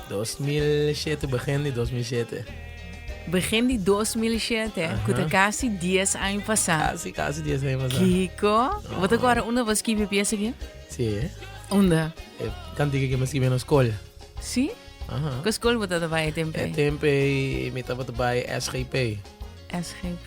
2007, begin di 2007. Begin di 2007, ku ta kasi 10 aña pasá. Kasi, kasi 10 aña pasá. Kiko? Bo ta kòrda unda bo a skibi e piesa aki? Sí. Unda? E kantika ku mi a skibi na skol. Sí? Aha. Ku skol bo tabata bai e tempu ei? E tempu ei mi tabata bai SGP. SGP.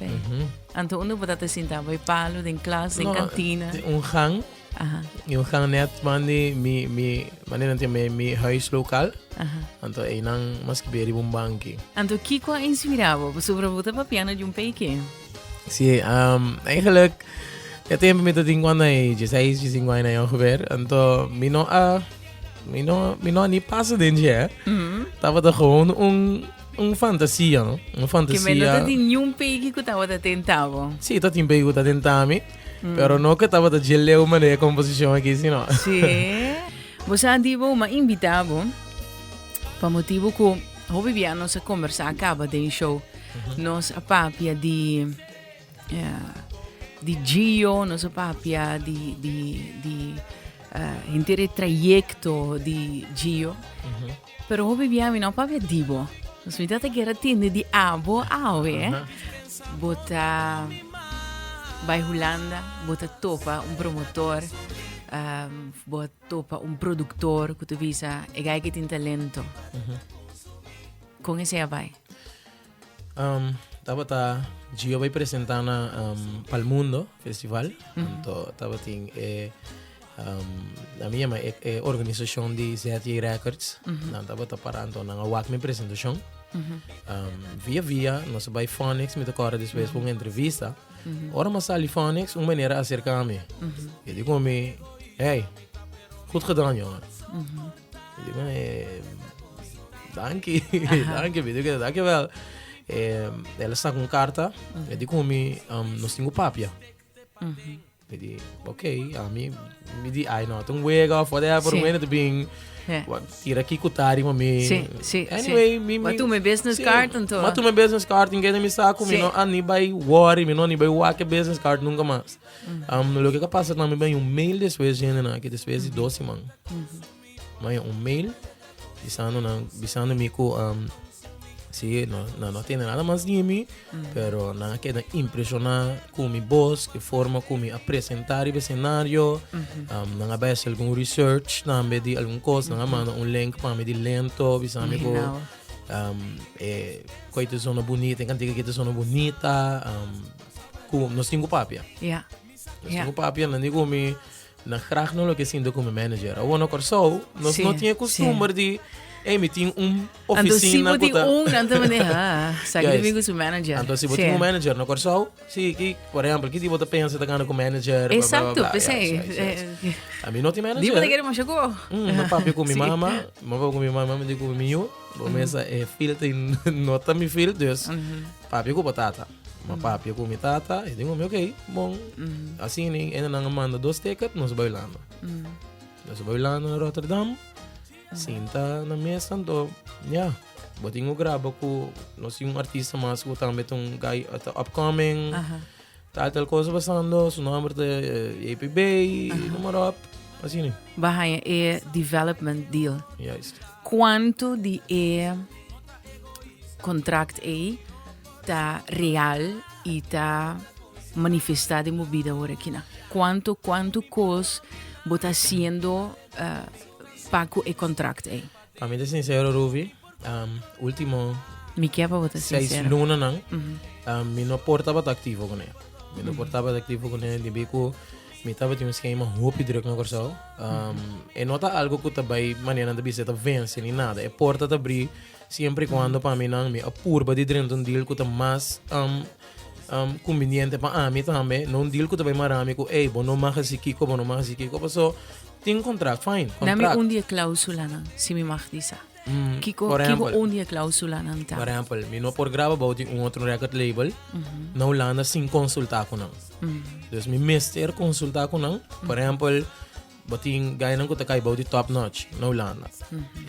Anto unda bo tabata sinta? Bai palu, den klas, den No, kantina? den un gang. Aha. I un gang net man di mi, mi, manera nan tin mi, mi huislokaal. Aha. Anto einan mas ki beri un banki. Anto kiko a inspirá bo? Pasobra bo ta papiando di un peke. Sí, um, eigenlijk, e tempo mi ta tin cuando ei 16, 15 aña na ongeveer. Anto mi no a, mi no, mi no a ni pasa den dje, hè. Tabata gewoon un, un fantasia, no? Un Que me no fantasia. ta tin niun peki ku tabata tenta bo. Sí, ta tin peki ku ta tenta mi. Pero no que tabata dje leu manera e composicion aki, sino. Sí. Bo sa di bo, m'a invita bo pa motibo ku hopi bia nos a conversa a caba den show. Nos a papia di eh, di Gio, nos a papia di di di eh, henter e trayecto di Gio. Pero hopi bia mi no papia di bo. Dus mi tata kier a tende di abo awe. Bo ta bai Hulanda, bo ta topa un promotor, um, bo topa un productor ku ta bisa e gai ke tin talento. Kon esei a bai? Um, tabata Gio bai presenta na um, Palmundo Festival. Anto tabatin e um, na mi yama e, e organisacion di ZJ Records. Nan tabata para anto nan a wak mi presentacion. Um, via via nos a bai Phonics, mi ta kòrda despues pa un entrevista. Ora mi a sali Phonics, un meneer a acerca mi. E di con mi, hey, goed gedaan jongen. Ik digo, eh, danki, danki, mi digo, dankjewel. Eh, el a saca un carta, e di con mi, um, nos tin cu papia. Mi di, ok, a mi, mi di, ay no, ta un wega of whatever, Sí. bueno, te bin, Ja. wa- tira ki kutari pa mi. Sí, sí, Anyway, sí. mi, Ma mi, tu me business sí, card anto. Ma tu me business card, in kende mi saco, mi Sí. no a ni bai worry, mi no ni bai wak e business card nunca mas. Um, loke ka pasa na mi bai un mail despues, gente, na, que despues di dos siman. Maya un mail bisando nan bisando mi ku um, sí, no, no, no tiene nada mas di mi, pero nan a keda impresioná ku mi voz, ku forma ku mi a presentar riba escenario. Um, nan a bai hasi algun research tambe di algun kos, nan a manda un link pa mi di lento, bisa mi ku Imagina bo. um, e koi ta zona bunita, e kantika ki ta zona bunita, um, ku nos tin ku papia. Nos tin ku papia, nan di ku mi Nan graag no lo ke sinta ku mi manager. Awor na Kòrsou, nos no tin e kustumber di, ey, mi tin un Anto si ofisina bo ku tin ta. un, nan ta mende, ah, sa ki Juist. mi ku su manager. Anto si bo tin un manager na Kòrsou, si, ki, por ehèmpel, ki di bo ta pensa ta gana ku manager, bla, bla, bla, Exacto, bla. p'esei. Juist, juist, juist. Ami no tin Di bo ta manager. kere masha ku. Mi papia ku mi mama, mi papia ku mi mama, mi di ku mi yu, bo mesa e field ei no ta mi field, dus papia ku bo tata. Ma papia ku mi tata, e digo mi ok, bon. Asina e nan a manda dos ticket, nos bai Hulanda. Nos bai Hulanda na Rotterdam, sinta na mesa, anto, ya, bo tin ku graba ku, nos tin un artista mas ku tambe ta un guy, ta upcoming, tal tal cosa pasando, su nomber ta JPB, noem maar op, asina. Bo a haña e development deal. Juist. Kuantu di e contract ei ta real y ta manifesta den bo bida awor aki na? Cuanto, cuanto cos bo ta haciendo uh, pa cu e contract ei? Pa mi ta sincero, Ruby, um, ultimo Mi kier pa bo ta seis sincero. lunanan, um, mi no por tabata activo con e. Mi no por tabata activo con e, debí cu mi tabatin un schema hopi druk na Kòrsou. Um, e no ta algo cu ta bai manera nan ta bisa ta vence ni nada. E porta ta abrí Siempre y cuando pa mi nan mi a purba di drenta un deal cu ta mas um, um, conveniente pa ami tambe. No un deal cu ta bay mara mi cu, ey, bo no mag haci kiko, bo no mag haci kiko. Paso, tin contract, fine, Dame contract. un di e clausulanan, si mi mag bisa. Kiko, por kiko ehempel. un di e clausulanan ta? Por ehempel, mi no por graba bou di un otro record label na Hulanda sin consulta cu nan. Dus mi mester consulta cu nan. Por ehempel, Bo tin gainan ku ta kai bou di Top Notch na Hulanda.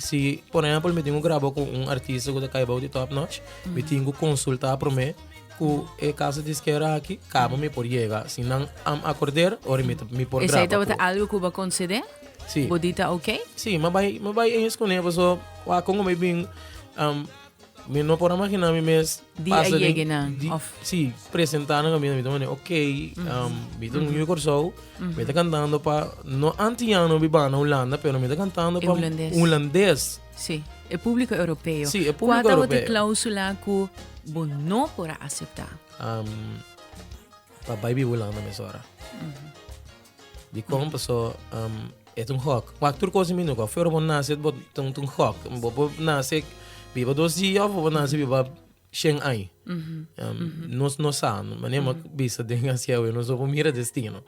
Si, por ehempel, mi tin ku graba ku un artista ku ta kai bou di Top Notch, mi tin ku konsultá promé ku e kasa diskera aki, kaba mi por yega. Si nan am akorder, ora mi ta mi por Esei graba tabata ku. algu ku bo a konsedé? Sí. Bo di ta oké? Sí, mi a bai, mi a bai eens kuné, paso. Wak kon mi bin um, mi no por imagina mi mes Di a pasa den- yega nan, di- of- Sí, presenta nan camina, mi ta mane, ok, um, mi ta un yu Kòrsou, mi ta cantando pa, no antiano biba na Hulanda, pero mi ta cantando E pa hulandes. hulandes. Sí, e público europeo. Sí, e público Kua tabata e europeo. cláusula ku bo no por a acepta? Um, pa bai biba Hulanda mesora. Dikon? Paso um, e ta un gok. Wak tur kos mi no Fuera bo nase bo ta un gok. Bo por nase biba dos dia of bo por nase biba shen aña. Um, Nos no sa, manera mi a bisa den hacia awe, nos no por mira destino.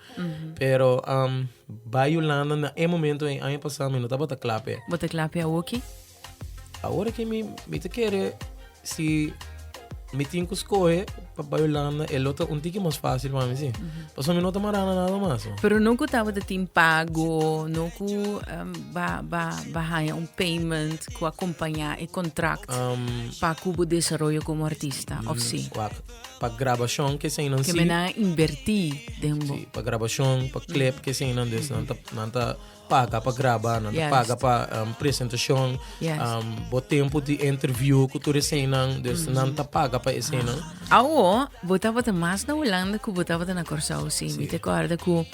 Pero um, bai Hulanda na e momento ei aña pasá mi no tabata kla p'e. Bo ta kla p'e awoki? Awor aki mi mi ta kere si mi tin ku skohe pa bai Hulanda e lo ta un tiki mas fácil pa mi si. Pasobra mi no ta mará na nada mas. Pero no ku tabata tin pago, no ku ba ba ba haña un payment ku akompañá e kontrakt pa ku bo desaroyo komo artista, òf si? Wak, pa grabashon ke eseinan Ke si. men nan a inbertí den bo. Si, pa grabashon, pa clip ke eseinan, dus nan ta nan ta Paga pa graba, nan ta paga pa presentacion, bo tempo di interview cu tur eseinan, dus nan ta paga pa eseinan. Awo, bo tabata mas na Hulanda cu bo tabata na Corsou, si. Mi ta corda cu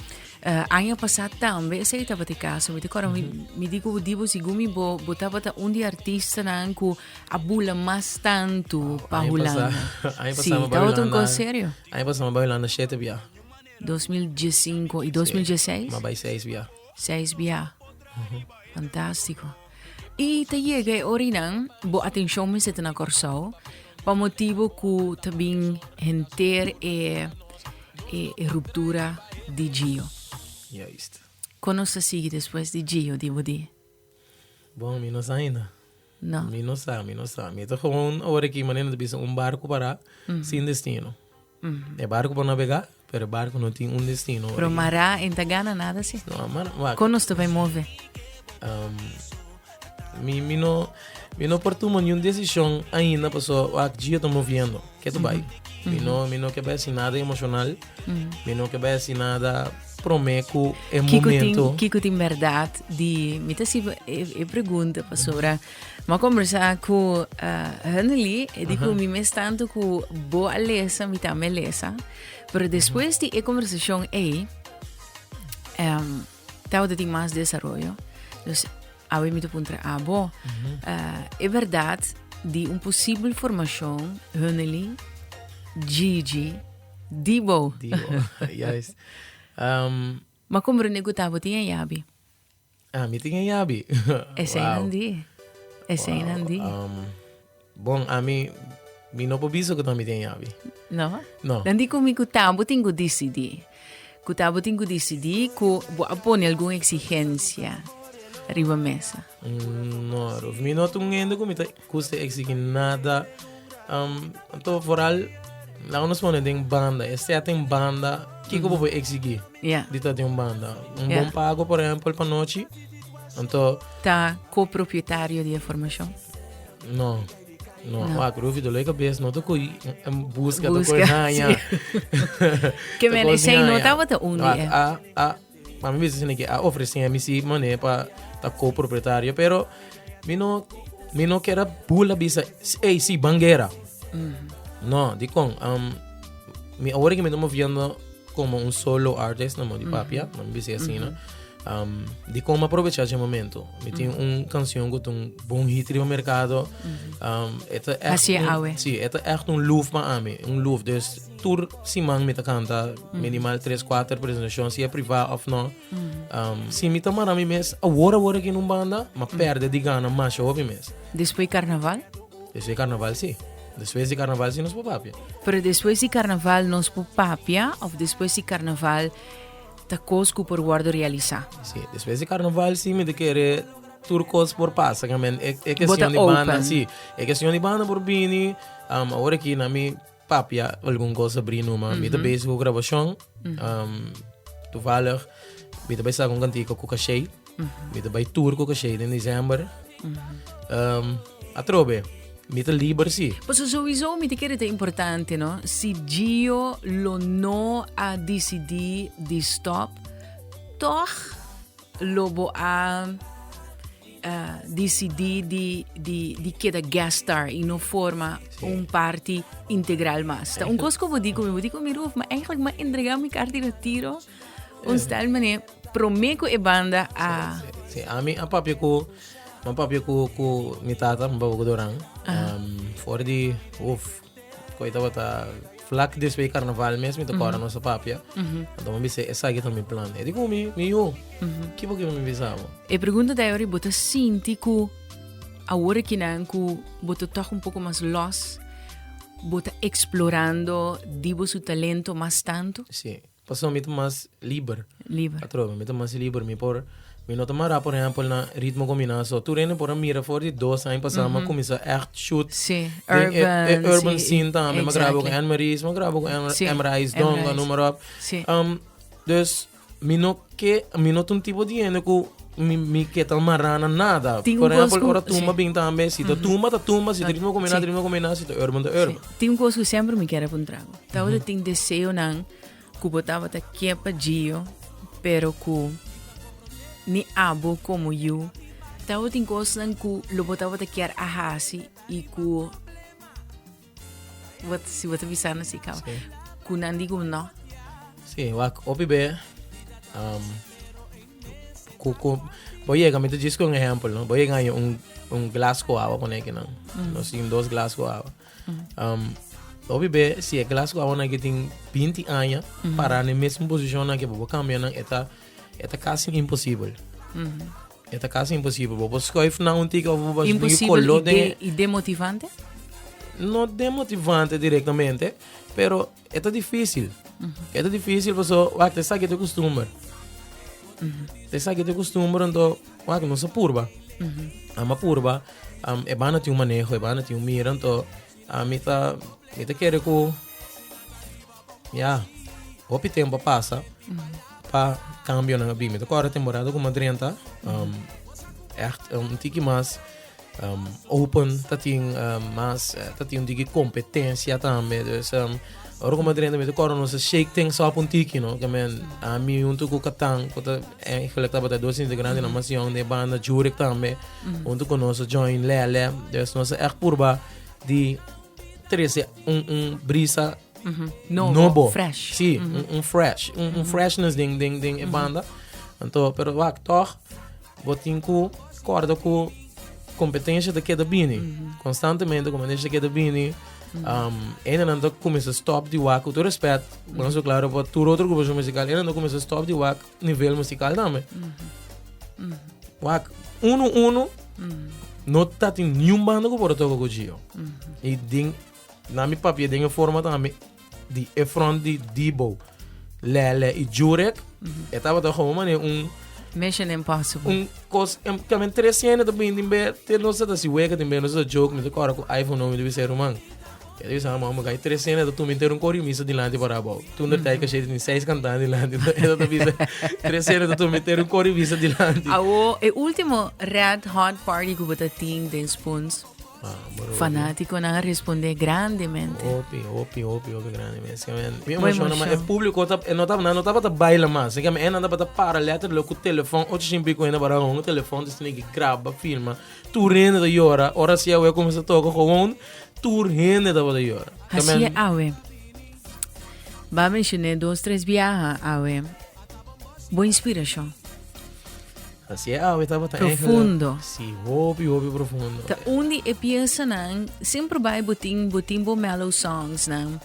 aña pasa tambe esei tabata e caso. Mi ta corda, mi di cu di bo segun mi bo tabata un di artistanan cu a bula mas tantu pa Hulanda. Si, tabata un cos serio. Aña pasa mi a bai Hulanda shete bia. 2015 y 2016? Ma bai seis bia. Seis bia. Fantástico. Y ta yega e orinan, bo atencion mester ta na Kòrsou, pa motibo ku ta bin henter e, e, e ruptura di Gio. Juist. Kon nos ta sigui despues di Gio, di bo di? Bon, mi no sa ainda. No. Mi no sa, mi no sa. Mi ta gewoon awor aki manera nan ta bisa un barco pará sin destino. E barco por nabegá, pero e barco no tin un destino. Pero mará en ta gana nada si. No, mar, wak. Kon nos ta bai move? Mi, mi no, mi no por tuma niun desishon ainda paso wak Gio ta moviendo. Ke ta bai? Mi no, mi no ke bai hasi nada emoshonal. Mi no ke bai hasi nada promé ku e Kiko tin, momento. kiko tin bèrdat di, mi ta hasi e, e pregunta pasobra Mi a kombersá ku Hennely, e di ku mi mes tantu ku bo a lesa, mi tambe a lesa. Pero despues di e kombersashon ei, um, tabata tin mas desaroyo. Dus awe mi ta puntra abo, uh, e bèrdat di un posibel formashon Hennely, Gigi, Dibo. Dibo, juist. Mi a komprende ku tabata tin e yabi. Ah, mi tin e yabi. Esei nan di. Esei nan di. Um, bon, a mi, mi no por bisa ku ta mi tin e yabi. No? No. Nan di ku mi ku tabo tin ku disidí. Ku tabo tin ku disidí ku bo a pone algun eksigensia riba mesa. Mm, no, Ruf. Mi no ta un hende ku mi ta gusta eksigí nada. Um, anto vooral, laga nos pone den banda. E setting banda, kiko bo por eksigí? Yeah. Di ta den un banda. Un Yeah. bon pago, por ehempel, pa nochi. Anto, Ta copropietario di e formacion? no. No, No. wak, Rufi, dolor de cabeza, no ta coi en busca, ta Busca, coi haña. sí. Ke Ta men, coi esei no haña. tabata un di Wak, e. a, a, pa mi bisa asina ke a ofrece mi si mane pa ta copropietario, pero mi no, mi no kier a bula bisa, ey, si, ban guera. No, dikon? Um, mi awor ke mi ta moviendo Como un solo artist na Modi Papia, mm -hmm. bisa asina. Mm -hmm. Di como aprovechar ese momento. Mi tin un canción ku un bon hit riba mercado. Eta echt Así un, awe. Sí, eta echt un loof pa ami, un loof. Dus tur siman mi ta canta minimal 3, 4 presentación, si e priva of no. Si mi ta mara mi mes, awor awor aki in un banda, ma perde di gana masha hopi mes. Después carnaval? Despues di carnaval si. Despues di carnaval si nos por papia. Pero despues di carnaval nos por papia of despues di carnaval ta cos cu por wordo realisa? Si, despues di carnaval si mi ta kere tur cos por pasa. Ke men e e Bo ta cuestion di banda open. si, e cuestion di banda por bini. Awor aki na mi papia algun cos abri numa. Mi ta bezig cu grabacion. Toevallig mi ta bai saca un cantica cu Cashey. Mi ta bai tour cu Cashey den december. Atrobe, mi ta liber si. Paso sowieso mi ta kere ta importante, no? Si Gio lo no a dicidi di stop, toch lo bo a... Disidí di di di keda guest star i no forma un parti integral mas. Ta un kos ku bo di ku mi, bo di ku mi Ruf, ma eigenlijk m'a entregá mi karta di retiro un stel manera promé ku e banda a. Sí, sí. Ami a papia ku, m'a papia ku ku mi tata, mi papia ku Doran, for di, uf. Koe tabata vlak despues di karnaval mes mi ta kòrda nos a papia. Anto mi bisa esaki ta mi plan. E di ku mi, mi yu, ki bo ke mi bisa bo? E pregunta ta ori bo ta sinti ku awor akinan ku bo ta tòg un poko mas lòs, bo ta eksplorando di bo su talento mas tantu? Sí. Pasobra mi ta mas liber. Liber. Atrobe, mi ta mas liber. Mi por, mi no ta mará, por ehempel, na ritmo kombiná. So, tur hende por a mira for di dos aña pasá, mi a kuminsá ègt shoot. Sí, Den e, urban. e urban sí, scene tambe. Mi a graba ku exactly. Anne Marie, mi a graba ku Anne, Sí, M-Rice, Donga, M-Rice. noem maar op. Sí. Dus, mi no ke, mi no ta un tipo di hende ku mi, mi ke ta mará na nada. Tin un Por kos ehempel, ku- ora tumba sí. bin tambe, si ta tumba, ta tumba, si ta ritmo kombiná, Sí. ritmo kombiná, si ta urban, ta urban. Tin un kos ku semper mi kier a puntra bo. Tabata tin deseonan ku bo tabata ke pa Gio, pero ku ni abo komo yu tabatin kosnan ku lo bo tabata kier a hasi i ku wat si bo ta bisa nan si kaba Sí. ku nan di ku no. Sí, wak hopi be um, ku ku bo yega mi ta djis ku un ehempel no bo yega haña un un glas ku awa pone akinan nos tin dos glas ku awa Um, hopi be, si e glas ku awa ki tin 20 aña, para na e mesmo posishon nan ke bo cambia nan, e ta, e ta casi imposibel. E ta casi imposibel. Bo por schuif nan un tiki of bo por Imposibel color y, den de, y demotivante? No demotivante directamente, pero e ta difícil. E ta difícil paso, wak, te sa ki te costumber. Te sa ki te costumber, anto, wak, no sa purba. Ama purba, um, e banda tin un maneho, e banda tin un mira, anto, a mi ta, mi ta kere ku, ya, hopi tempo a pasa pa cambionan a bin. Mi ta kòrda temporada ku mi a drenta, um, echt un tiki mas um, open, ta tin um, mas, eh, ta tin un tiki competencia tambe. Dus um, ora ku mi a drenta mi ta kòrda nos a shake things up un tiki, no? Ke men, ami huntu ku Katan, ku ta eigenlijk tabata dos integrantenan mas yong den e banda, Jurek tambe, huntu ku nos a join Lele. Dus nos a echt purba di trese un, un brisa Nobo, nobo. fresh. Sí, un, un fresh, un, un freshness den, den, den e banda. Anto, pero wak, toch, Bo tin ku kòrda ku kompetensia ta keda bini. Konstantemente kompetensia ta keda bini. Um, Hendenan ta kuminsá stòp di wak, ku tur rèspèt, bo no so klaro pa tur otro grupashon musikal, hendenan ta kuminsá stòp di wak nivel musikal tambe. Wak unu unu no ta tin niun banda ku por a toka ku Gio. I den na mi papia den e forma tambe di e front di Debo, Lele i Jurek, e tabata gewoon manera un Mission Impossible. Un kos, kamen tres hende ta bini be, te nos ta si wega tin be, nos ta joke, mi ta kòrda ku iPhone no, mi ta bisa e ruman. E ta bisa amo, amo, gai tres hende ta tuma henter un kor i misa dilanti para abou. Toen der tijd kashe tin seis kantante dilanti, e ta bisa tres hende ta tuma henter un kor i misa dilanti. Awo, e ultimo Red Hot Party ku bo ta tin den Spoons, Fanaticonan a responde grandemente. Hopi, hopi, hopi, hopi grandemente. Ke men, mi emociona, ma e publico ta, e no ta, nan no tabata baila mas. Ke men, e nan tabata para letterlijk ku telefon, ocho shin pico hende para hun telefon, dus tene ki graba, filma. Tur hende ta yora. Ora si awe kuminsa toka gewoon, tur hende tabata yora. Ke men, Hasié awe. Ba mencioné dos, tres biaha awe. Bo inspiracion. Así es, awe tabata Profundo. Sí, hopi, hopi profundo. Ta un di e piesanan, semper bai bo tin, bo tin bo mellow songs nan.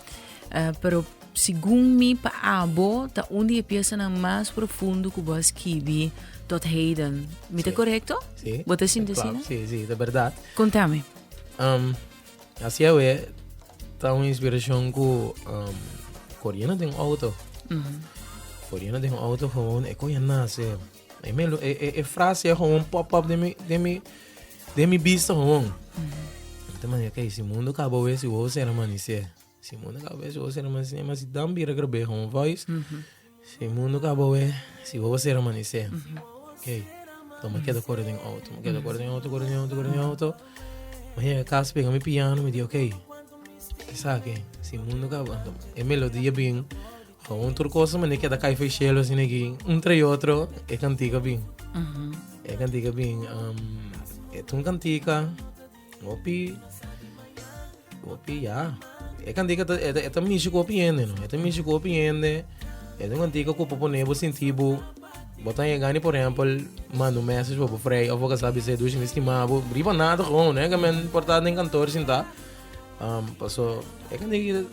Uh, pero segun mi pa abo, ta un di e piesanan mas profundo ku bo a skibi tot heden. Mi ta Sí. korekto? Sí. Bo ta sinti Klopt, asina? Sí, sí, ta berdad. Kontame. Um, así awe ta un inspiracion ku um, Coriana den auto. Mm -hmm. Coriana den auto gewoon, e koe a nace. E melo, e, e, e frase é gewoon pop up den mi, den mi, den mi vista gewoon. Então, mano, ok, si mundo acaba hoje, si vou ser amanhecer. Si mundo acaba hoje, si vou ser amanhecer, mas si dan bira grabé gewoon voice. Si mundo acaba hoje, si vou ser amanhecer. Ok. Então, me quedo correr den auto, me quedo correr den auto, correr den auto, correr den auto. Me llega a casa, pega mi piano, me di, ok. Sabe, si mundo acaba, então, e melodia bem Gewoon tur cosa manera keda kai foi shelo asina aki un tra y otro e cantica bin. E cantica bin. Um, E ta un kantika hopi hopi ya. E kantika ta e ta e ta mishi ku hopi hende no. E ta mishi ku hopi hende. E ta un kantika ku por pone bo sinti bo bo ta yega ni por ehempel manda un message pa bo frei of bo kasá bis'é dushi mi stima bo riba nada gewoon ne ke men por ta den kantor sintá. Paso e kantika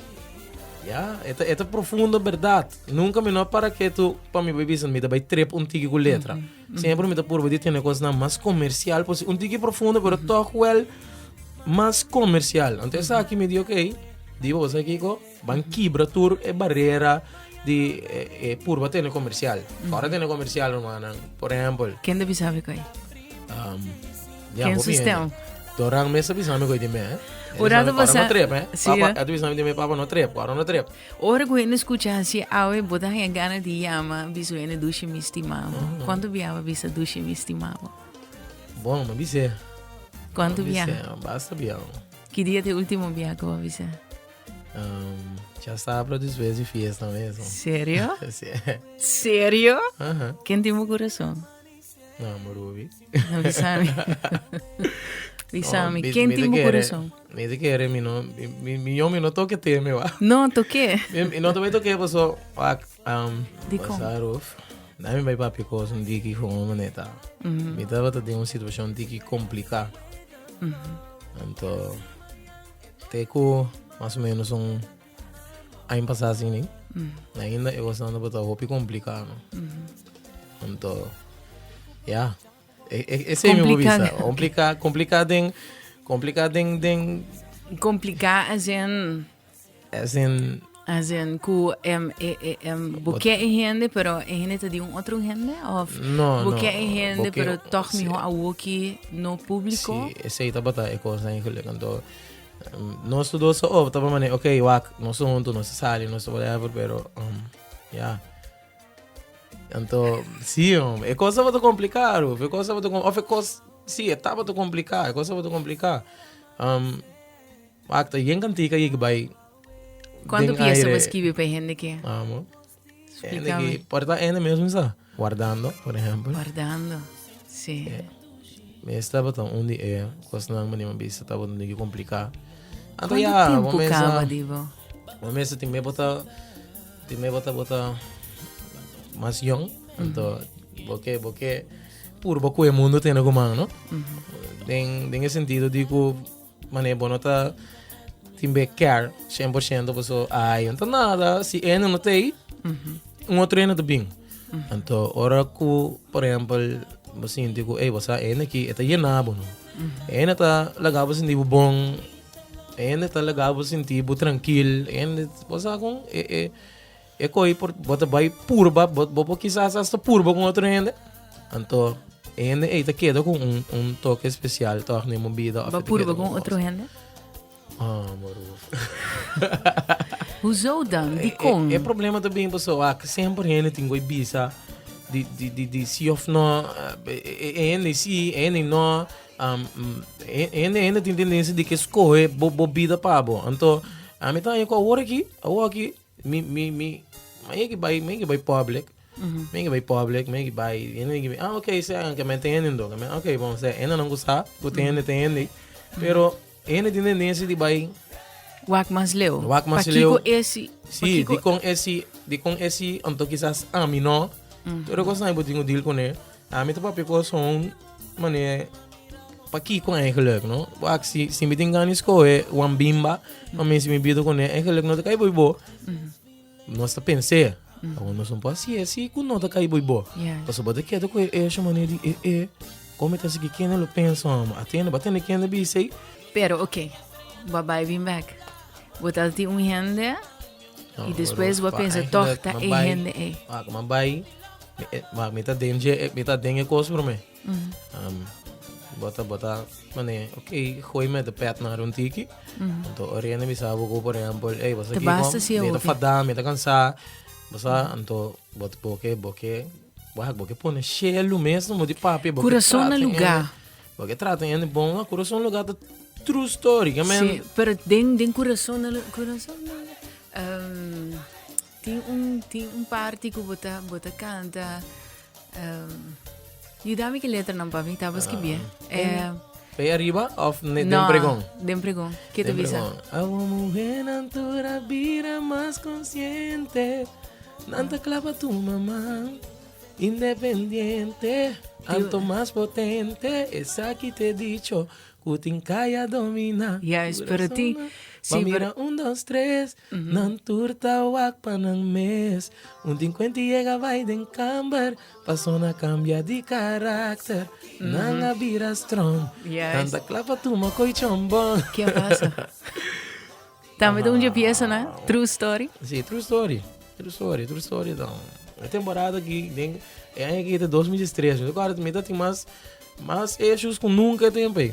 ya e ta e ta profundo berdad. Nunka mi no a para ketu pa mi bai bisa mi ta bai trep un tiki ku letra. Siempre mi ta purba di tene kosnan mas komersial posibel. Un tiki profundo pero tòg wèl mas komersial. Anto esaki mi di okey, di bo sa kiko, ban kibra tur e barera di e e purba tene komersial. Ora tene komersial rumannan, por ehèmpel. Ken ta bisa mi ku ei? Ya, Ken hopi hende. susteu? Doran mes a bisa mi ku ei di mi, eh. Un rato Ora no pasa- trep, eh. Sí, Papa, eh. a bisa mi di mi, papa no trep, ora no trep. Ora ku hende skucha hasi awe, bo ta haña gana di yama bisa hende dushi mi stima bo. Kuantu bia bo bisa dushi mi stima bo? Bon, mi bis'é. Kuantu bia? Basta bia. Ki dia ta e ultimo bia ku bo bisa? Um, ya sabra despues di fiesta mesmo. Serio? Sí. Serio? Aha. Ken tin bo kurason? No, Ruby. No, bisami. Bisami. No, Ken mi tin te bo kere- kurason? Mi te kere, mi no, mi, mi, mi, yo mi no toke te, mi wa. No, toke. Mi, mi no te toke, paso, wak, um, Di kon? pasa, Ruf. Na mi bai papia kos un diki gewoon maneta. Mi tabata den un situacion diki kompliká. Anto, te ku mas o menos un aña pasá así, ni? Ainda e kosnan tabata hopi kompliká, no? Anto, ya. E, e, esei mi por Kompliká. bisa. Kompliká, kompliká den, kompliká den, den, Kompliká as in, as in, as in ku em, e, e, em, bo ke e hende, pero e hende ta di un otro hende? Of No, bo no, ke e hende, bo ke- pero toch sí. miho awoki no públiko? Sí, esei tabata e kos eigenlijk. Anto, nos tur dos a opta pa manera, ok, wak, nos ta huntu, nos ta sali, nos ta whatever, pero, ya. Anto, sí, hombre, e kos tabata kompliká, Ruf, e kos tabata, of e kos, sí, e tabata kompliká, e kos tabata kompliká. Wak, ta yen kantika yega bai Kuantu den piesa bo aire. skibi pa e hende ke? Amo. Hende Explícame. ki, por ta hende mesmo sa. Guardando, por ehempel. Guardando, sí. Mi tabata un di e kosnan manera mi bisa tabata un diki kompliká. Anto Kuantu ya, tempu bo mesa, kaba di bo? bo mesa tin me bota, tin me bota bota mas yong. Anto bo ke bo ke purba ku e mundu tene ku man, no? Den den e sentido di ku Mane bo no ta tin be care 100% paso ai no ta nada si ene no ta ei un otro ene ta bin. Anto ora ku por ehempel bo sinti ku ey bo sa ene aki e ta yena bo no. Ene ta laga bo sinti bo bon, ene ta laga bo sinti bo trankil, ene bo sa kon e e e koi por bo ta bai purba bo bo por kisas hasta purba ku otro hende. Anto e hende ei ta keda ku un un toke spesial tòg den bo bida òf Bo e ta purba keda ku ku otro hende? Ah, Maruf. Hoezo dan? Dikon? E problema ta bin pasobra wak semper hende tin ku bisa di di di di si òf no e hende si e hende no e hende hende tin tendensia di ke skohe bo bo bida pa bo. Anto ami ta haña ku awor aki awor aki Mi, mi, mi, mi yegi bai, mi yegi bai public. Mi yegi bai public, mi yegi bai, mi yegi bai, ah, ok, se, ke men ten hende ndo, ke men, ok, bon, se, hende nan gusta, ku ten hende, ten hende. Pero, hende tin tendensia di bai, Wak mas leu. Wak mas Pakiko leu. esi? Sí, Pakiko- di kon esi, di kon esi, anto kisas ami no. Pero kos nan bo tin ku deal kuné. Ami ta papia kos hon manera pakiko eigenlijk, no? Wak, si, si mi tin gana di skohe wan bimba, pa mi si mi bida kuné, eigenlijk no ta kai boibo. Nos ta pens'é. Awor nos no por hasié si ku no ta kai boibo. Pasobra bo ta keda ku e esho manera di e e, kon mi ta hasi ki kende lo pensa amo? Atende, bo a tende kende bisa ei? Pero oké, bo a bai bin bèk. Bo ta tin un hende No, i despues bo a pa pensa tòg eigenlijk ta mi e bai- hende ei. Wak, mi bai, mi, mi ta den dje, mi ta den e kos promé. Um, bota bota mane, ok, gooi met de pet naar un tiki. Anto oriente mi sa bo por ehempel, ey, basta Te ki basta si mi ta hopi. fada, mi ta cansa. Basta anto bot boke boke wak boke pone shelu mesmo di papia boke Corazón na trata lugar. ene- Boke trata ene bon, ah, corazón lugar ta true story, ke men. Sí, pero den den corazón na corazón na um, Tin un tin un parti ku bo ta bo ta kanta um, yuda mi ki letranan papi, tabata skibié. Eh. P'e ariba of ne, den pregon? Den pregon. Ke ta bisa? Awo muhernan tur a bira mas konsiente Nan ta kla pa tuma man Independiente Anto mas potente Esaki t'e dicho Ku tin kaya domina Juist, pero ti Si, pero mira un dos tres Nan tur ta wak pa nan mes Un tin kuenta i yega bai den kamber Pasona kambia di karakter Nan a bira strong Nan ta kla pa tuma koi chombon Ke pasa? Tambe ta un dje piesa na True Story? Si, True Story. True Story, True Story ta un. E temporada aki den e aña aki ta 2013. Mi ta kòrda mi ta tin mas mas issues ku nunka e tempu ei.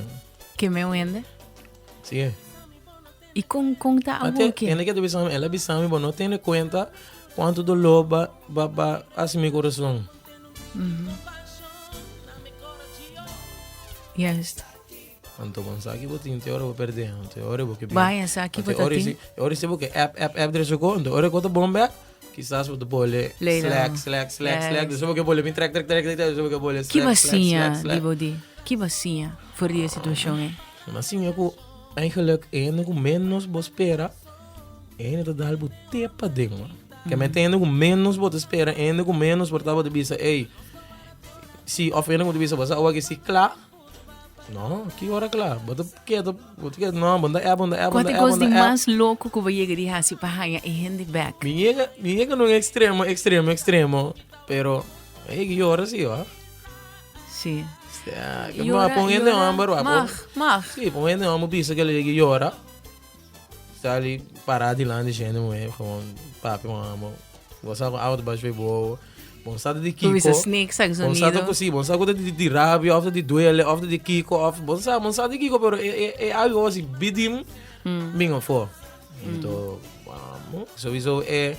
Ke meu hende? Si. I kon kon ta awor ke? Hende ke ta bisa mi, el a bisa mi bo no tene kuenta kuantu doló ba ba ba hasi mi kurason. Juist. Anto bon sa ki bo tin te ora bo perde, anto e ora bo ke bin. Vaya sa ki bo ta tin. E ora si bo ke app app app drecho ko, anto ora ko ta bon bek, kisas bo ta bole slack slack slack slack, despues bo ke bole bin trek trek trek trek, despues bo ke bole slack slack slack slack. Ki ba siña di bo di? Ki ba siña for di e situacion ei? Mi a siña ku eigenlijk e hende ku menos bo spera, e hende ta dal bo te paden man. Ke men ta hende ku menos bo ta spera, e hende ku menos por ta bo ta bisa ey, si of e hende ku ta bisa bo sa awor ke si kla. No, ki ora kla? Bo ta keda, bo ta keda, no, bo ta app, bo ta app, bo Kua ta ta app, kos bo ta di app. mas loko ku bo yega di hasi pa haña e hende bek? Mi yega, mi yega na un ekstremo, ekstremo, ekstremo, pero mi yega yora si, wa. Si. Sea, ke ma pon hende homber, wa. Mag, mag. Si, pon hende homber bisa ke lo yega yora. Sali pará dilanti di hende muhé, gewoon papia ku amo. Bo sa ku awa ta bash bay bobo. Bo sa ta di Ku kiko. bisa snake sa Bo sa ta sonido. ku si, bo sa ku ta di di rabia òf ta di duele òf ta di kiko òf bo sa bo sa di kiko pero e e e algo asi bidim bin afó. Anto amo souiso e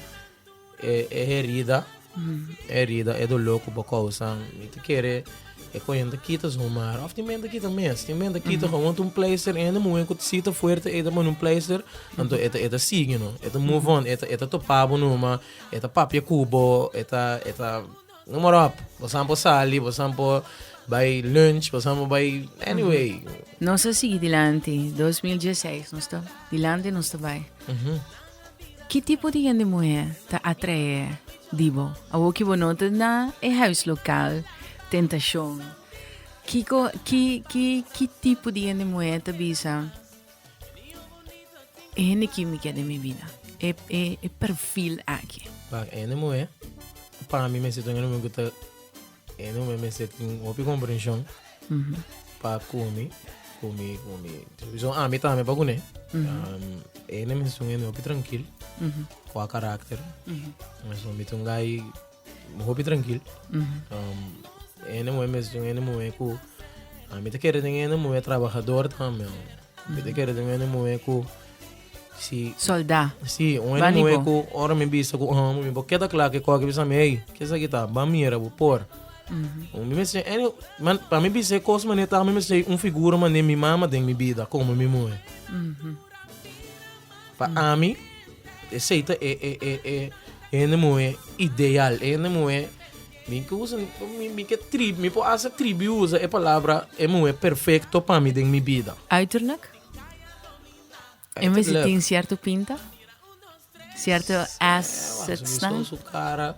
E e herida, e herida, e doló ku bo kousa, mi ta kere e koño ta kita zomaar. Òf tin men ta kita mes, tin men ta kita gewoon ta un pleister, e hende muhé ku si ta fuerte e ta pone un pleister, anto e ta e ta sigui no, e ta move on, e ta e ta topa bo numa, e ta papia ku bo, e ta e ta noem maar op. Bo san por sali, bo san por bai lunch, bo san por bai anyway. Nos a sigui dilanti, 2016 nos ta dilanti nos ta bai. Ki tipo di hende muhé ta atraé di bo? Awor ki bo no ta na e huis lokal, tentashon. Kiko, ki, ki, ki tipo di hende muhé ta bisa, e hende ki mi ke den mi bida? E, e, e perfil aki. Pa hende muhé, pa mi mester ta un hende muhé ku ta, hende muhé mester tin hopi komprenshon. Pa ku mi, ku mi, ku mi. Sowieso ami tambe pa kuné. Ene mi un hende hopi trankil. Ku a karakter. So mi ta un guy hopi trankil. Ene muhé mes un hende muhé ku ami ta kere den hende muhé trabahador tambe. Mi ta kere den hende muhé ku si Soldá. Si, un hende Bani muhé bo. ku ora mi bisa ku amo mi por keda kla ke koke bisa mi, hey, ke esaki ta? Ban mira bo por. Mi mester any man pa mi bisa e kos manera ta mi mester un figura manera mi mama den mi bida komo mi muhé. Pa ami esei ta e e e e hende muhé ideal, e hende muhé mi ke usa mi mi ke tri mi por hasta tribi usa e palabra e muhé perfekto pa mi den mi bida. Uiterlijk? En vez di tin cierto pinta? Cierto assets nan? Su cara.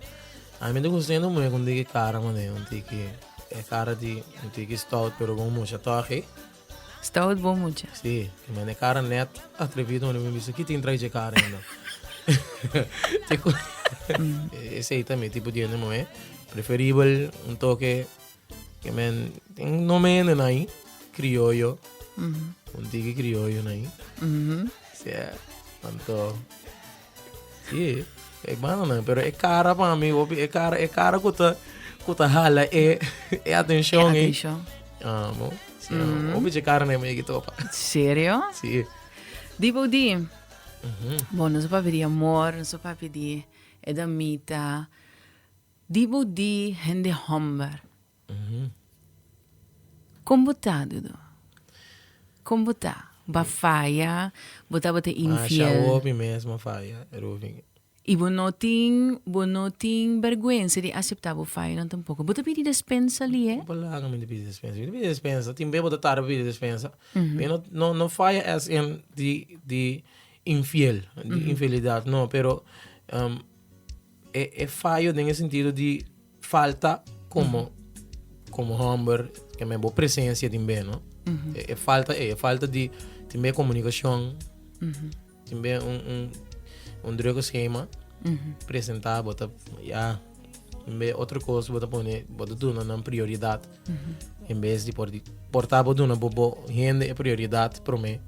A mi ta gusta hende muhe con tiki cara mane, un tiki e cara di un tiki stout pero bon mucha toch eh. Stout bon mucha. Si, que mane cara net atrevido mane mi bisa ki tin trai dje cara ainda. Tipo esey ta mi tipo di hende muhe, preferibel un toke Que men tin no me hende nai crioyo. Un tiki crioyo nai. Sí, anto sí, e banda nan, pero e cara pa mi, hopi, e cara, e cara ku ta ku ta hala e e atencion E ei. atencion. Amo. Sí, hopi dje cara nei mi topa. Serio? Sí. Di bo di. Bon, nos a papia di amor, nos a papia di e damita. Di bo di hende homber. Kon bo ta, Dudu? Kon bo ta? Bo a faya? Bo tabata Masha infiel? hopi mes m'a faya, Ruby. I bo no tin, bo no tin bergwensa di aseptá bo fayonan tampoko. Bo ta pidi despensa li, eh? Bo laga mi ta pidi despensa. Mi ta pidi despensa. Tin be bo ta tarda pa pidi despensa. Mi no, no, no faya as in di, di infiel, di infidelidad, no. Pero e, e fayo den e sentido di falta komo, komo homber, ke men bo presencia tin be, no? E, e falta ei, e falta di tin be komunikashon. Tin be un un un drukke schema presenta bo ta ya tin be otro kos bo ta pone bo ta duna nan prioridad en bes di por di por ta bo duna bo bo hende e prioridad prome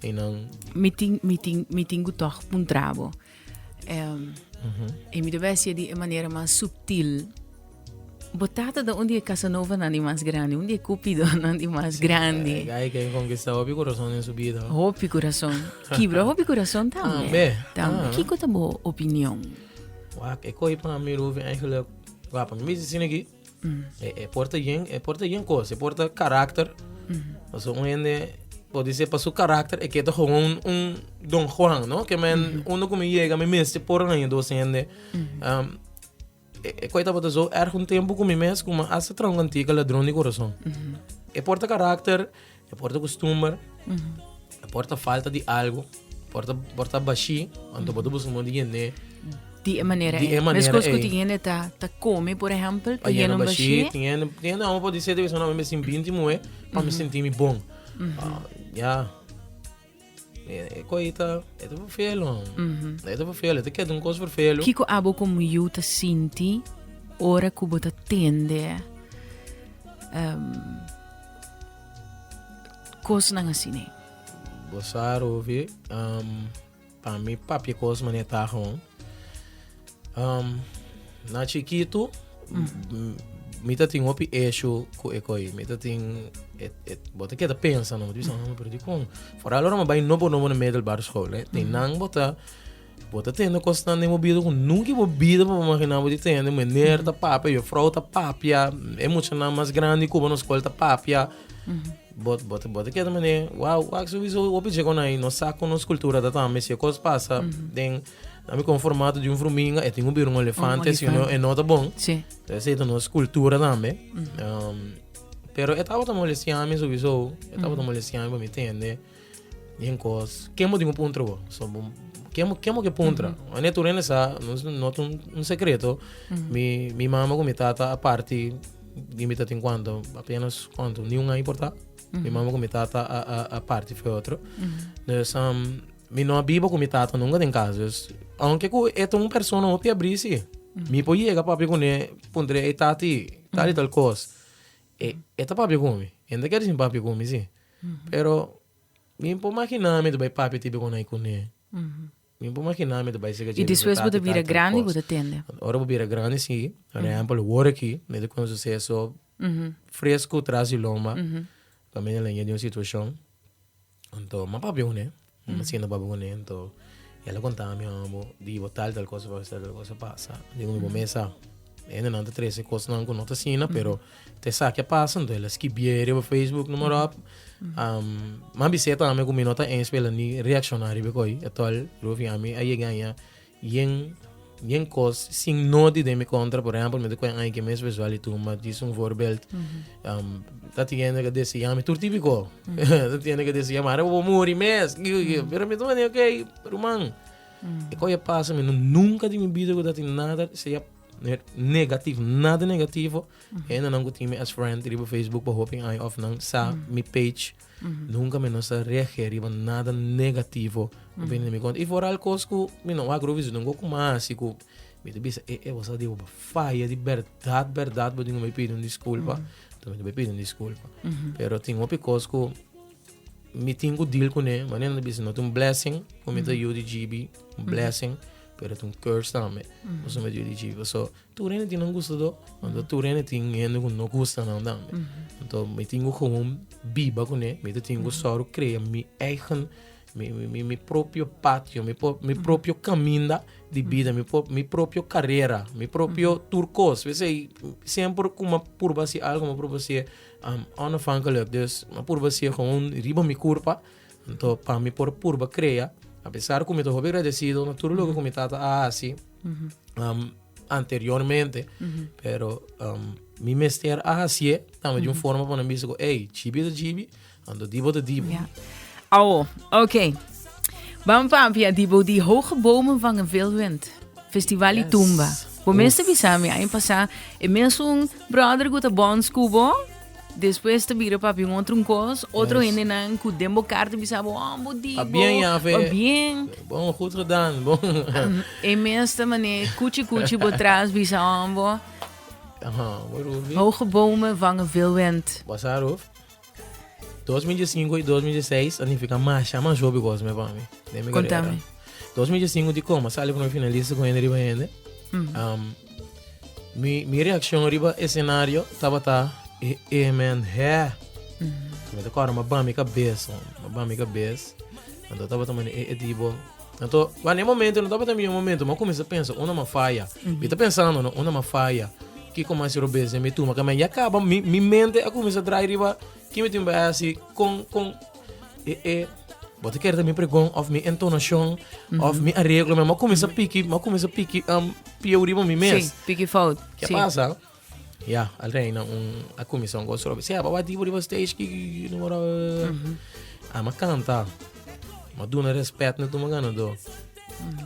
y nan Mi tin mi tin mi tin ku tòg puntra bo. E mi ta bai hasié di e manera mas subtil. Bo tata ta un di e Casanovanan di mas grandi, un di e Cupidonan di mas grandi. E gai ke conquista hopi corazon den su bida. Hopi corazon. Kibra hopi corazon tambe. Tambe. Tambe. Kiko ta bo opinion? Wak, e koi pa mi Ruvi eigenlijk, wak, pa mi bisa asina aki, e, e por ta yen, e por ta yen kos, e por ta karakter. Pasobra un hende por di ser pa su karakter e ke ta gewoon un Don Juan, no? Ke men unda ku mi yega mi mester por haña dos hende. E koi tabata zo erg un tempu ku mi mes ku mi hasta traha un kantika Ladron di Corazon. E por ta karakter, e por ta kustumber, e por ta falta di algu, por ta por ta bashí, anto bo ta buska modo di yen'é. Di e manera Di ei. e manera Meskos ku ei. tin hende ta ta kome, por ehèmpel, Pa pa yena yena un bashí, bashí. tin hende tin hende amo por di sete bisa no mi mester sin binti muhé pa mi sinti mi bon. Ya. E koi ta, e ta vervelo. E ta vervelo, e ta keda un kos vervelo. Kiko abo komo yu ta sinti ora ku bo ta tende um, kosnan asina? Bo sa, Rovi, um, pa mi papia kos manera ta gewoon. Um, na chikitu, mm. mi ta tin hopi issue ku e koi. Mi ta tin, et, et, bo ta keda pensa, no? Bo ta bisa, no, pero dikon? Vooral ora mi bai nobo nobo na middelbare school, eh. Tin nan bo ta, bo ta tende kosnan den bo bida ku nunka bo bida bo imagina bo di tende. Meneer ta papia, juffrouw ta papia, e muchanan mas grandi ku bo na skol ta papia. Bo, bo, bo ta keda mane, wow, wak sowieso hopi dje kon ai, nos sa kon nos kultura ta tambe, si e kos pasa den Ami con formato di un fruminga e tin un bira un elefante, si no e no ta bon. Sí. Esei ta nos cultura tambe. Pero e tabata molestia mi sowieso. E tabata molestia mi pa mi tende yen cos. Ken bo tin ku puntra bo? So bo ken bo ken bo ke puntra? Wanneer tur hende sa, no no ta un secreto. Mi mi mama ku mi tata a parti di mi ta tin cuanto? Apenas cuanto? Ni un aña por ta. Mi mama ku mi tata a a a parti for otro. Dus Mi no a biba ku mi tata nunka den kas, dus aunke ku e ta un persona hopi abrí si, mi por yega papia kuné, puntr'é, ey tati, tal i tal kos. E e ta papia ku mi, e no ta kere sin papia ku mi si. Pero mi por maginá mi ta bai papia tipi ku nan kuné. Mi por maginá mi ta bai sega I dje despues bo ta tati tal bira tal grandi bo kos. ta tende. Ora bo bira grandi si, por ehèmpel awor aki mi ta ku un suseso fresku tras di lomba, kaminda el a yega den un situashon. Anto m'a papia kuné, m'a sinta papia kuné, anto el a konta mi amo di bo tal tal cosa pasa, tal tal cosa pasa. Digo mi bo mesa, hendenan ta trese kosnan ku no ta asina, pero ta esaki a pasa, anto el a skibié riba Facebook noem maar op. M'a bis'é tambe ku mi no ta eens pa el a ni reakshoná riba e koi, etòl, Rufi, ami a yega haña Yen yen kos sin noti den mi kontra, por ehempel, mi ta kohe aña ke mes visual i tumba, djis un voorbeeld. Ta tin hende ke deseá mi tur tipiko. Ta tin hende ke deseá mi, ara bo muri mes. Pero mi ta manda, ok, ruman, e kos a pasa, mi no nunka den mi bida ku ta tin nada sea negativo, nada negativo. Hendenan ku tin mi as friend riba Facebook pa hopi aña òf nan sa mi page. Nunca mi no sa reageer riba nada negativo ku bini na mi konta. I foral kos ku mi no wak rubi nunca ku mi hasi ku mi ta bisa e e bo sa di bo faya di bèrdat bèrdat bo tin ku mi pidi un diskulpa. Enton mi ta bai pidi un diskulpa. Pero tin hopi kos ku mi tin ku deal kuné. Manera mi ta bisa no ta un blessing ku mi ta yu di GB, un blessing, pero ta un curse tambe pasobra mi ta yu di GB. Pasobra Tur hende tin nan gustadó, anto tur hende tin hende ku no gusta nan tambe. Anto mi tin ku gewoon biba kuné, mi ta tin ku sòru krea mi eigen, mi mi mi propio patio, mi mi propio kaminda di bida, mi mi propio karera, mi propio tur kos. P'esei semper ku mi a purba hasi algu, mi a purba hasié onafhankelijk. Dus mi a purba hasié gewoon riba mi kurpa, anto pa mi por purba krea. A pesar ku mi ta hopi agradesido na tur loke ku mi tata a hasi anteriormente, pero mi mester a hasié tambe di un forma pa nan bisa ku ey, Chibi ta Chibi, anto Dibo ta Dibo. Ja. Awo, oké. Ban papia Dibo di Hoge Bomen Vangen Veel Wind. Festival di Tumba. Bo mester bisa mi aña pasá e mesun brother ku ta bons ku bo, despues ta bira papia un otro un kos, otro hendenan ku den bo kar ta bisa bo, oh, bo Dibo, Pa bien ya, fe. pa bien. Bon, goed gedaan. Bon. E mes ta mane kuchi kuchi bo tras bisa oh, bo. Aha, bo Rufi. Hoge bomen vangen veel wind. Bo sa Ruf? 2005 y 2016 a nifica masha mas hopi cos me pa mi. Den mi carrera. Contame. 2005 di como sali como finalista con hende riba hende. Mi reaccion riba escenario tabata e, e man, hè. Mi ta corda, ma ban mi cabeza, ma ban mi cabeza. Anto tabata mane e, e tipo. Anto, maar ne momento no tabata mi momento, ma cuminsa pensa, una ma falla. Mi ta pensando, no, una ma falla. Kiko mas robes den mi tuma? Ke men ya kaba mi mi mente a kuminsá drai riba ki mi tin bai hasi kon kon e e bo ta kere ta mi pregon òf mi entonashon òf mi areglo mi a kuminsá piki mi a kuminsá piki pieu riba mi mes. Sí, piki fout. Ke Sí. pasa? Ya, al reina un a kuminsá un kos robes. Sea, bo tipo riba stage ki ki ki numero Ami a kanta, mi a duna rèspèt na tuma ganadó.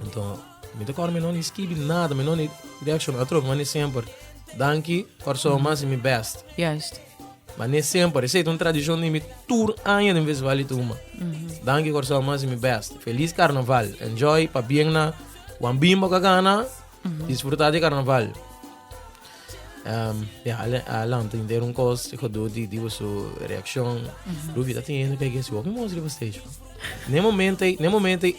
Anto mi ta kòrda mi no ni skibi nada, mi no ni reakshoná atrobe, ma ni semper danki Kòrsou mas mi bèst. Juist. Ma ni semper, esei ta un tradishon di mi tur aña den Festival di Tumba. Danki Kòrsou mas mi bèst. Felis Karnaval. Enjoy, pabien na Juan Bimbo ku a gana. Disfrutá di Karnaval. Ya, a lanta henter un kos gedoe di di boso reakshon. Ruby ta teniendo ke si hopi mos riba stage. Ne momento ei, ne momento ei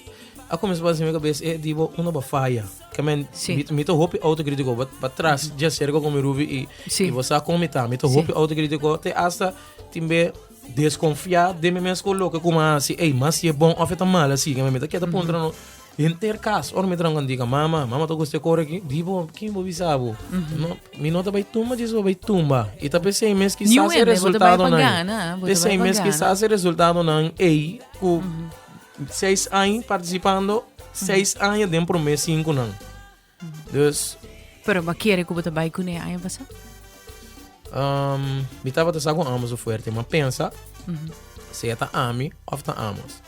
a kuminsá pasa den mi kabes e di bo uno ba faya. Ke men Sí. mi mi ta hopi autokritiko ba ba tras dje aserka ku mi Ruby i Sí. i bo sa kon mi ta. Mi ta Sí. hopi autokritiko te asta tin be deskonfiá den mi mes ku loke ku mi a hasi. Ey, mas si e bon òf e ta mal asi. Ke men mi ta keda puntra no Henter kas, ora mi traha un kantika, mama, mama ta gusta e kor aki? Di bo, kin bo bisa bo? No, mi no ta bai tumba, djis bo bai tumba. I ta p'esei mes kisas e resultadonan, p'esei mes kisas e resultadonan ei ku seis aña partisipando, seis aña den promé sinkunan. Dus. Pero bo a kere ku bo ta bai kuné aña pasá? Um, mi tabata sa ku Amos a fuerte, ma pensa sea ta ami of ta Amos.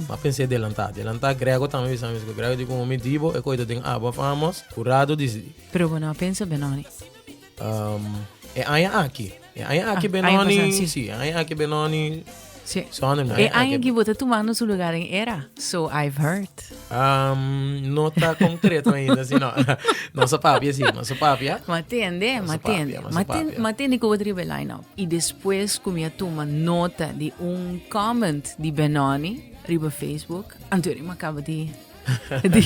Ma pensé delantá. Delantá Grego tambe bisa mi, Grego di ku mi di bo e koita den abo of Amos, kurado disidí. Pero bo no a pensa Benoni? Um, e aña aki. E aña aki Ah, aña Benoni, pasá, sí. sí, e aña aki Benoni. Sí. Zonder mi, E aña aki bo ta tumando su lugar en era. So I've heard. Um, no ta concreto ainda, si no. Nos a papia, sí, nos a papia. Ma tende, Nos ma a papia, tende. nos a Ma ten, papia. ma tende ku bo ta riba e line-up. I despues ku mi a tuma nota di un comment di Benoni riba Facebook, anto mi a kaba di di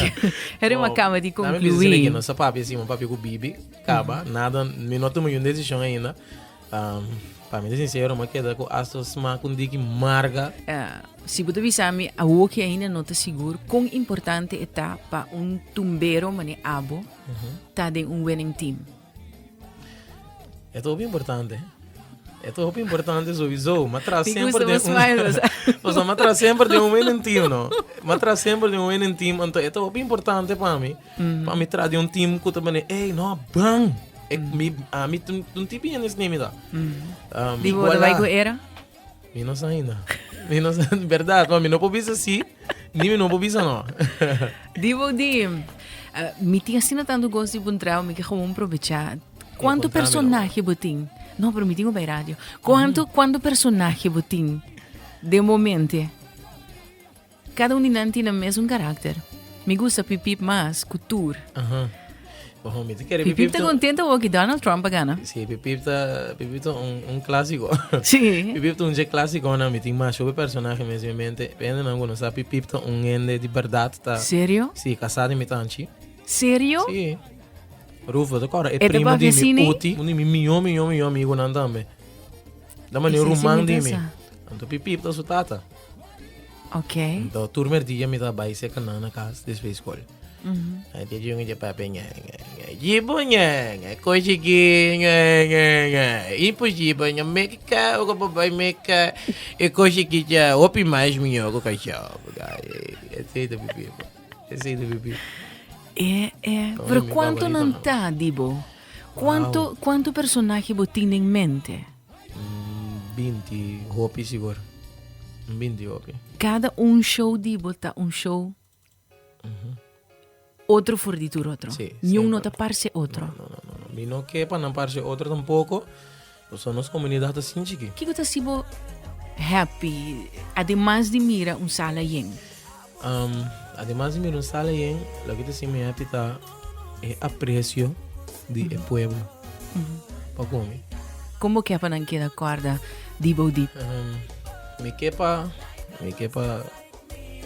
eri mi a kaba di Dame bisa sila concluí. que nos a papia, sí, mi papia ku Bibi, kaba, nada, mi no tuma un decisión ainda. Um, pa mi ta sincero, mi a keda ku hasta smaak un diki marga. Eh, si bo ta bisa mi awoki ainda no ta sigur kon importante e ta pa un tumbero mane abo ta den un winning team. E ta hopi importante. E ta hopi importante sowieso. Ma tras Mi semper gusta den bo smile, un... Pasobra ma tras semper den un winning team, no? Ma tras semper den un winning team. Anto e ta hopi importante pa mi. Pa mi tras den un team ku ta bane, ey, no, ban! E, mi, ami ta un tipi hende asina mi ta. Di bo ta bai ku era? Mi no sa ainda. Mi no sa, berdad, ma mi no por bisa si, ni mi no por bisa no. Di bo di, mi tin asina tantu gosto di puntra, mi ke gewoon probecha. Cuanto personaje bo tin? No, pero mi tin ku bai radio. Cuanto, cuanto personaje bo tin den bo mente? Cada un di nan tin nan mesun karakter. Mi gusta Pipip mas ku tur. Aha. Bon, mi ta kere Pipip ta contento awor ki Donald Trump a gana. Sí, Pipip ta, Pipip ta un, un clásico. Sí. Pipip ta un dje clásiconan. Mi tin masha hopi personahe mes den mi mente. Pa hendenan ku no sa, Pipip ta un hende di bèrdat ta. Serio? Sí, kasá di mi tanchi. Serio? Sí. Rufo, ta kòrda e E ta primo papia di mi asina? Uti, un di mi mihó, mihó, mihó amigunan tambe. Da manera Esei sí ruman mi di ta mi. sa. Anto Pipip ta su tata. Ok. Anto tur merdia mi ta bai serka nan na kas despues di skol. Ai te jungi dje papia ña ña ña. Jibo nye, koi chiki nye nye nye. Imposibel, nye meka, o ko bai meka. E koi chiki cha, hopi mais minho ko kachau. Esei ta bibi. Esei ta bibi. E, e, pero kuantu nan ta, Dibo? Kuantu, kuantu personahe bo tin den mente? 20 hopi sigur. 20 hopi. Kada un show di bo ta un show otro for di tur otro. Sí, Niun no semper. ta parse otro. No, no, no, no. Mi no ke pa nan parse otro tampoco. Pasobra nos comunidad ta sin chiki. Kiko ta hasi bo happy, ademas di mira un sala yen? Ademas di mira un sala yen, loke ta hasi mi happy ta e aprecio di e pueblo pa ku mi. Kon bo ke pa nan keda kòrda di bo di? Mi ke pa, mi ke pa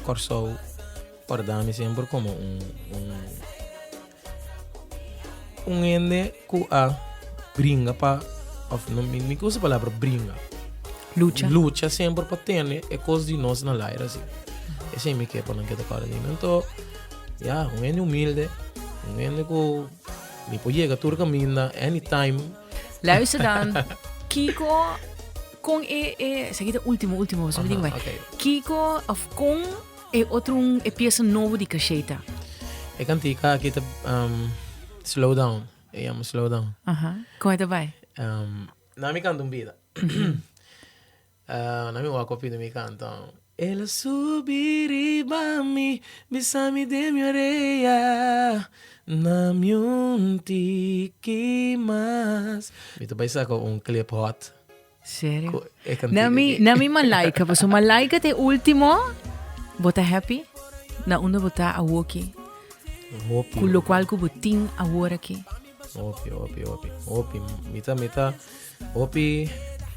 Kòrsou kòrda mi semper komo un, un, un hende ku a bringa pa, òf no, mi mi ke usa e palabra bringa. Lucha. Lucha semper pa tene e kos di nos na laira así. Esei mi ke pa nan keda kòrda di mi. Anto, ya, un hende humilde, un hende ku mi por yega tur kaminda anytime. Luister dan, Kiko kon e e esaki ta ultimo ultimo pasobra mi tin ku bai. Kiko of kon e otro un e piesa nobo di Cacheta? E kantika aki ta Slow Down, e yama Slow Down. Aha, kon e ta bai? Na mi kanta un bida. Na mi wak opido mi kanta. El a subi riba mi, bisa mi den mi orea, Na mi un tiki mas. Mi ta bai saka un clip hot. Serio? Ku e kantika Na mi, aki. na mi Malaika, paso Malaika te último. Bo ta happy? Na unda bo ta awoki? Hopi. Ku lokual ku bo tin awor aki? Hopi, hopi, hopi, hopi. Mi ta, mi ta hopi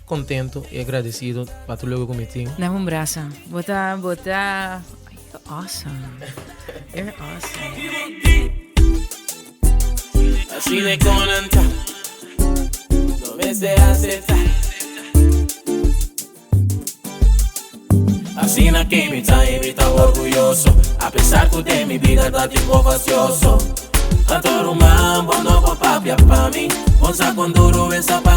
contento y agradecido pa tur loke ku mi tin. Dame un brasa. Bo ta, bo ta, you're awesome. You're awesome. Asina con nan ta, no mester acepta. Asina ki mi ta y mi ta orguyoso A pesar ku den mi bida ta tipo fastioso Anto ruman bo no por papia pa mi Bon sa kon duru esa pa.